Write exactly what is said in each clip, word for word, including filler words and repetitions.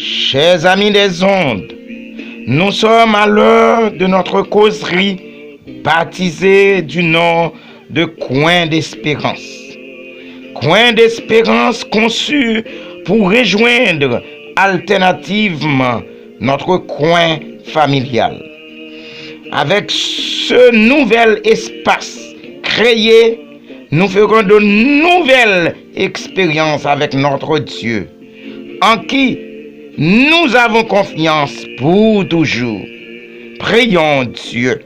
Chers amis des ondes, nous sommes à l'heure de notre causerie baptisée du nom de Coin d'Espérance. Coin d'Espérance conçu pour rejoindre alternativement notre coin familial. Avec ce nouvel espace créé, nous ferons de nouvelles expériences avec notre Dieu, en qui nous avons confiance pour toujours. Prions Dieu.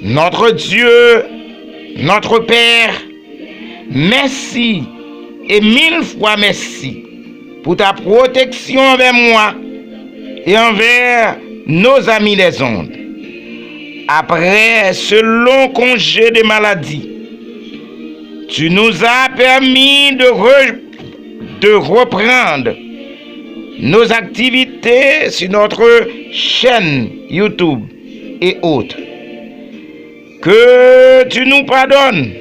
Notre Dieu, notre Père, merci et mille fois merci pour ta protection envers moi et envers nos amis des ondes. Après ce long congé de maladie, tu nous as permis de, re- de reprendre nos activités sur notre chaîne YouTube et autres. Que tu nous pardonnes,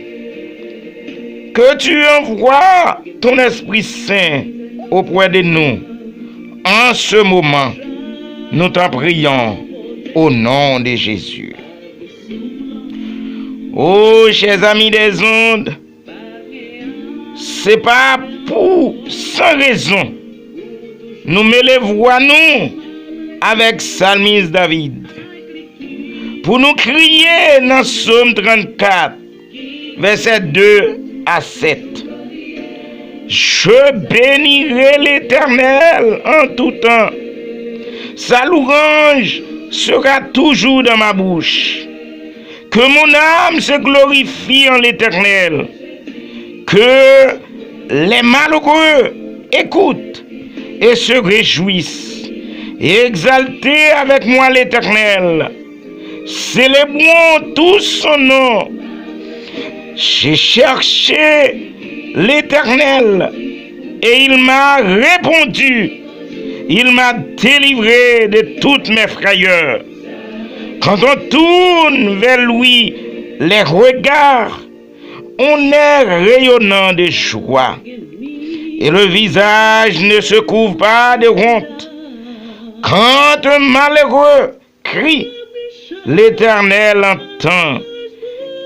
que tu envoies ton Esprit Saint auprès de nous en ce moment. Nous t'en prions au nom de Jésus. Oh, chers amis des ondes, se pa pou san rezon nou mele vwa nou avèk salmis David pou nou kriye nan Sòm trannkat, vèsè de a sèt. Je bénirai l'Éternel en tout temps. Sa louange sera toujours dans ma bouche. Que mon âme se glorifie en l'Éternel. Que les malheureux écoutent et se réjouissent. Exaltez avec moi l'Éternel. Célébrons tous son nom. J'ai cherché l'Éternel et il m'a répondu. Il m'a délivré de toutes mes frayeurs. Quand on tourne vers lui les regards, on est rayonnant de joie. Et le visage ne se couvre pas de honte. Quand un malheureux crie, l'Éternel entend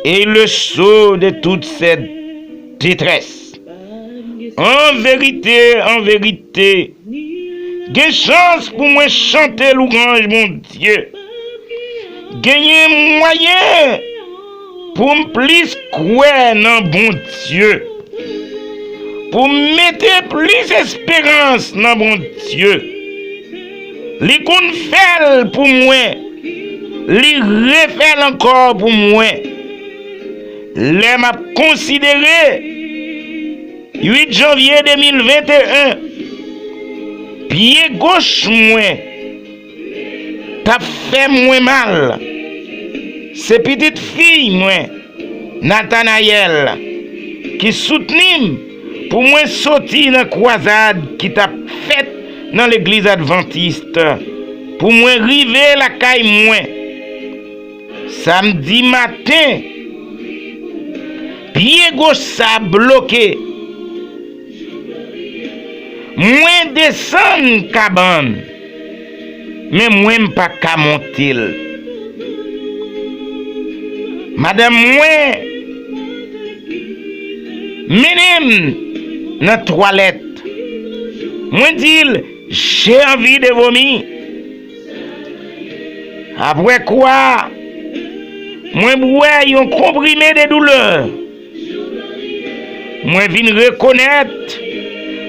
et il le sauve de toute cette détresse. En vérité, en vérité, gen chans pou mwen chante louanj Bondye. Genyen mwayen pou m plis kwè nan Bondye. Pou m mete plis esperans nan Bondye. Li konn fè l pou mwen. Li refè l ankò pou mwen. Lè m ap konsidere uit janvye de mil venteyen, pye goch mwen t ap fè mwen mal. Se pitit fi mwen, Natanayèl, ki soutni m pou mwen soti nan kwazad ki t ap fèt nan legliz advantis pou mwen rive lakay mwen. Samdi maten, pye goch sa bloke. Mwen desann kabann, men mwen m pa ka monte l. Madanm mwen mennen m nan twalèt. Mwen di l, j'ai envie de vomir. Apre kwa, mwen bwè yon konprime de doulè. Mwen vin rekonèt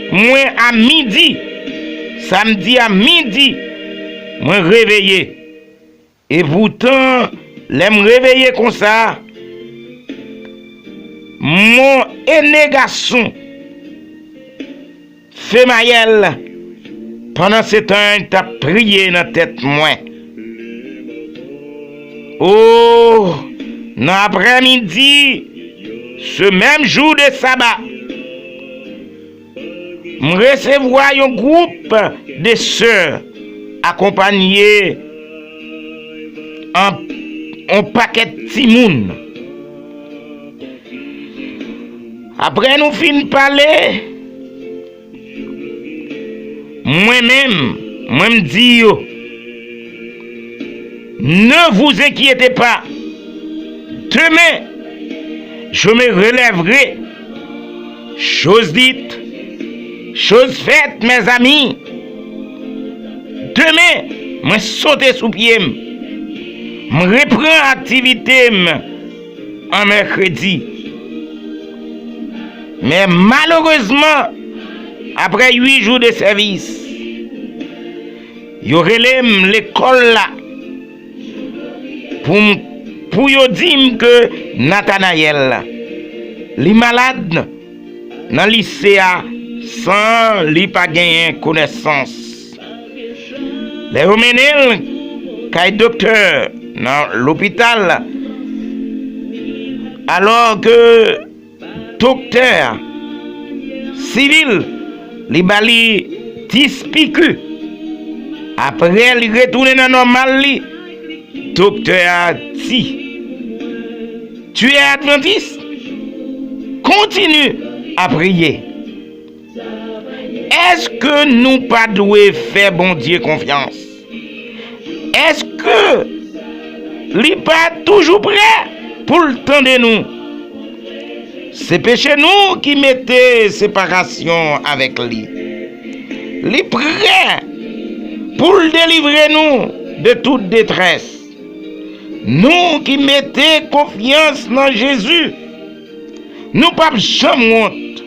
mwen a midi, samdi a midi, mwen reveye. Epoutan, lè m reveye konsa, mon ene gason, Femayèl, pandansetan, t ap priye nan tèt mwen. O, nan aprèmidi, se menm jou de saba, m resevwa yon gwoup de sè akonpanye an, yon pakèt timoun. Apre nou fin pale, Mwen menm, mwen m di yo, ne vous inquiétez pas. Demain, je me relèverai. Chose dite, chose faite, mes amis. Demen, mwen sote sou pye m. M repran aktivite m an mèkredi. Men malerezman, apre uit jou de sèvis, yo rele m lekòl la pou m, pou yo di m ke Natanayèl, li malad nan lise a san li pa genyen konesans. Lè yo mennen l kay doktè nan lopital, alò ke doktè sivil, li ba li dis piki. Apre li retounen nan nòmal li, doktè a di, tu es adventiste? Continue à prier. Èske nou pa dwe fè Bondye konfyans? Èske li pa toujou prè pou l tande nou? Se peche nou ki mete separasyon avèk li. Li prè pou l delivre nou de tout detrès. Nou ki mete konfyans nan Jezi, nou p ap janm wont.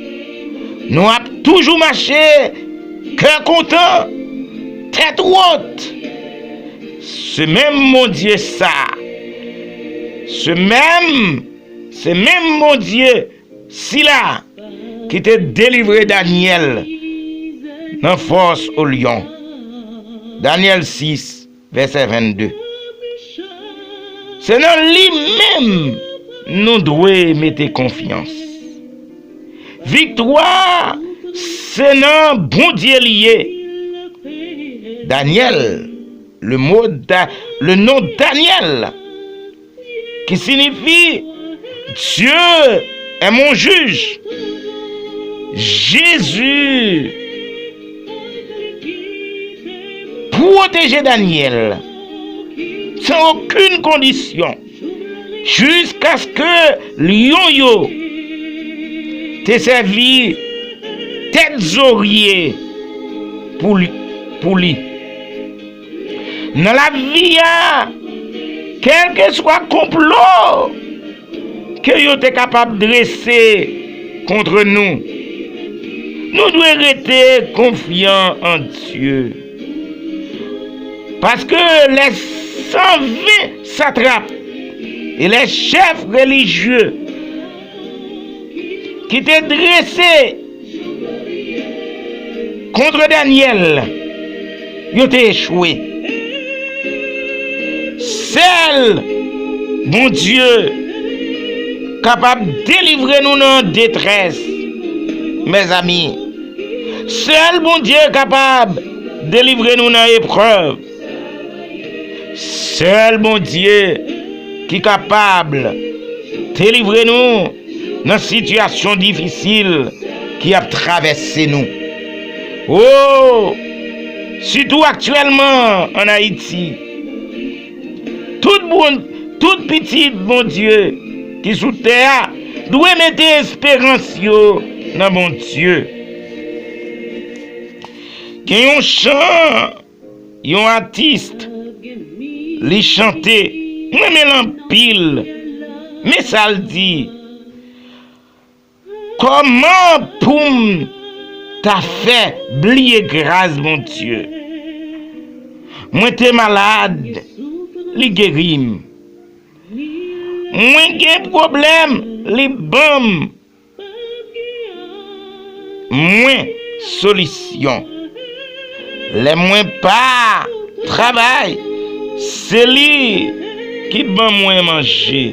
Nou ap toujou mache kè kontan, tèt wot. Se menm Bondye sa, se menm, se menm Bondye sila ki te delivre Danyèl nan fòs o lyon. Danyèl sis, vèsè vennde. Se nan li menm nou dwe mete konfyans. Viktwa se nan Bondye li ye. Danyèl, le mo Da-, le non Danyèl, ki siyifi Dieu est mon juge. Jezi pwoteje Danyèl san okenn kondisyon, jiskaske lyon yo te sèvi tèt zorye pou li, pou li. Nan lavi a, kèlkeswa konplo ke yo te kapab drese kont nou, nou dwe rete konfyan an Dye. Paske lè san ven satrap e lè chèf relijye ki te drese kont Danyèl, yo te echwe. Sèl Bondye kapab delivre nou nan detrès, mezanmi. Sèl Bondye kapab delivre nou nan eprèv. Sèl Bondye ki kapab delivre nou nan sitiyasyon difisil ki ap travèse nou. O, sitou aktyèlman ann Ayiti, tout bon, tout pitit Bondye ki sou tè a dwe mete esperans yo nan Bondye. Gen yon chan yon atis li chante, m renmen l anpil. Men sa l di, kòman pou m ta fè bliye gras Bondye? Mwen te malad, li geri m. Mwen gen pwoblèm, li ban m mwen solisyon. Lè mwen pa travay, se li ki ban mwen manje.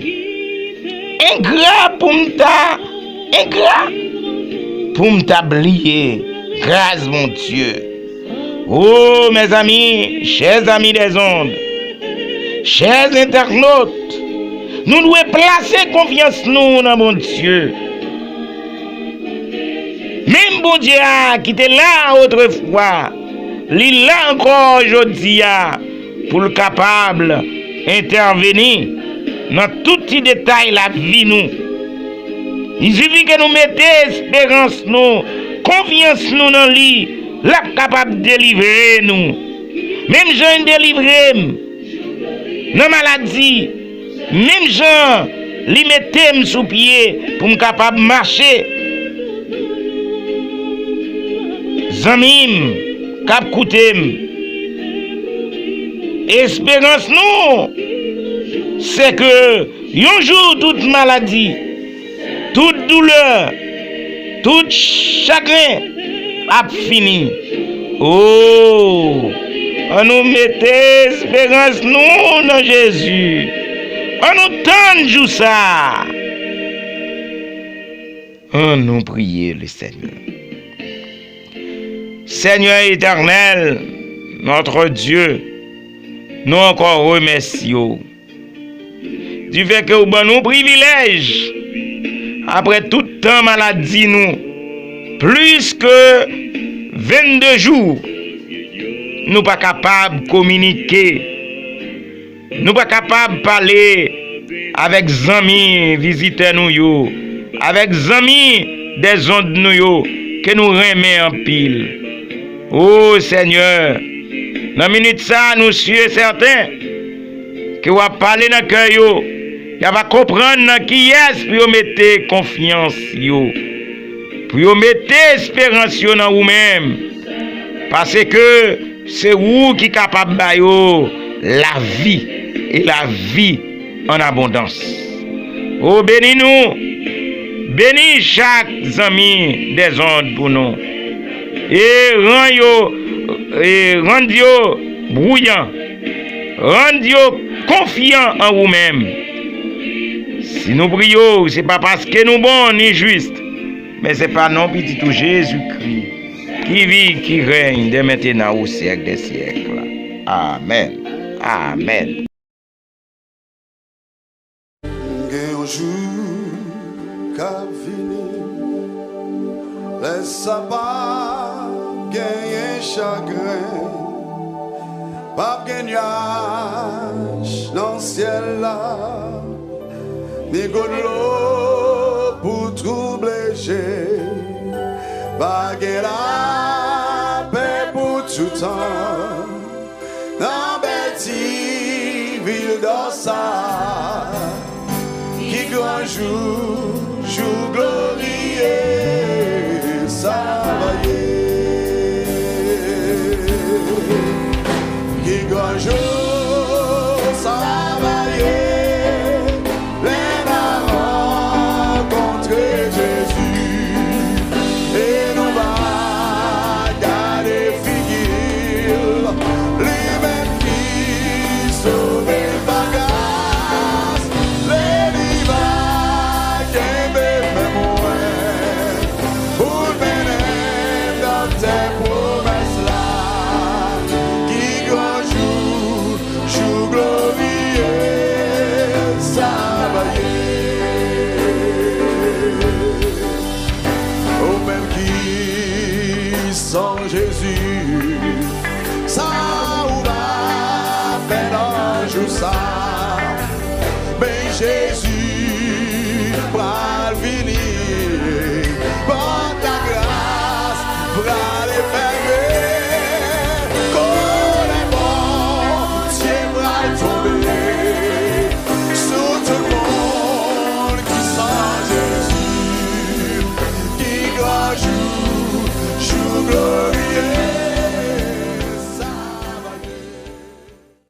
Engra pou m ta, engra pou m ta bliye gras Bondye. O, mezanmi, chè zami dèzond, chè entènot, nou dwe plase konfyans nou nan Bondye. Menm Bondye a ki te la otrefwa, Li la ankò jodi a pou l kapab entèveni nan tout ti detay lavi nou. Li sifi ke nou mete esperans nou, konfyans nou nan li, l ap kapab delivre nou. Menm jan l delivre m nan maladi, menm jan li mete m sou pye pou m kapab mache. Zanmi m k ap koute m, esperans nou, se ke yon jou tout maladi, tout doulè, tout chagren ap fini. O, annou mete esperans nou nan Jezi. Annou tann jou sa a. Annou priye Lesenyè. Senyè Etènèl, notre Dieu, nou ankò remèsye w. Difè ke w ban nou privilèj, apre tout tan maladi nou, plis ke vennde jou, nou pa kapab kominike, nou pa kapab pale avèk zanmi vizitè nou yo, avèk zanmi dèzond nou yo, ke nou renmen anpil. O Senyè, nan minit sa a, nou si e sèten ke w ap pale nan kè yo, y ap konprann nan kiyès pou yo mete konfyans yo, pou yo mete esperans yo nan ou menm, paske se ou ki kapab ba yo lavi, e lavi an abondans. O, beni nou, beni chak zanmi dèzond pou nou, e rann yo, e rann yo brilyan, rann yo konfyan an ou menm. Si nou priye w, se pa paske nou bon ni jis, men se pa non Pitit ou Jezikri, ki viv, ki rèny dè mentenan o syèk dè syèk. Amèn. Amèn. Gen yon jou k ap vini, lè sa p ap genyen chagren, p ap gen nyaj nan syèl la, ni gwo dlo pou twouble je, va gen lapè pou toutan. Nan bèl ti vil dò sa, ki gran jou, jou gloriye sa va ye. Ki gran jou sa va ye. Lè n a rankontre Jezi, e nou va gade figi l, li menm ki sove l pa gras, men li va kenbe men mwen, pou l mennen m nan tè pwomès la. Ki gran jou, jou gloriye sa va ye. Ou menm ki san Jezi, sa ou va fè nan jou sa? Men Jezi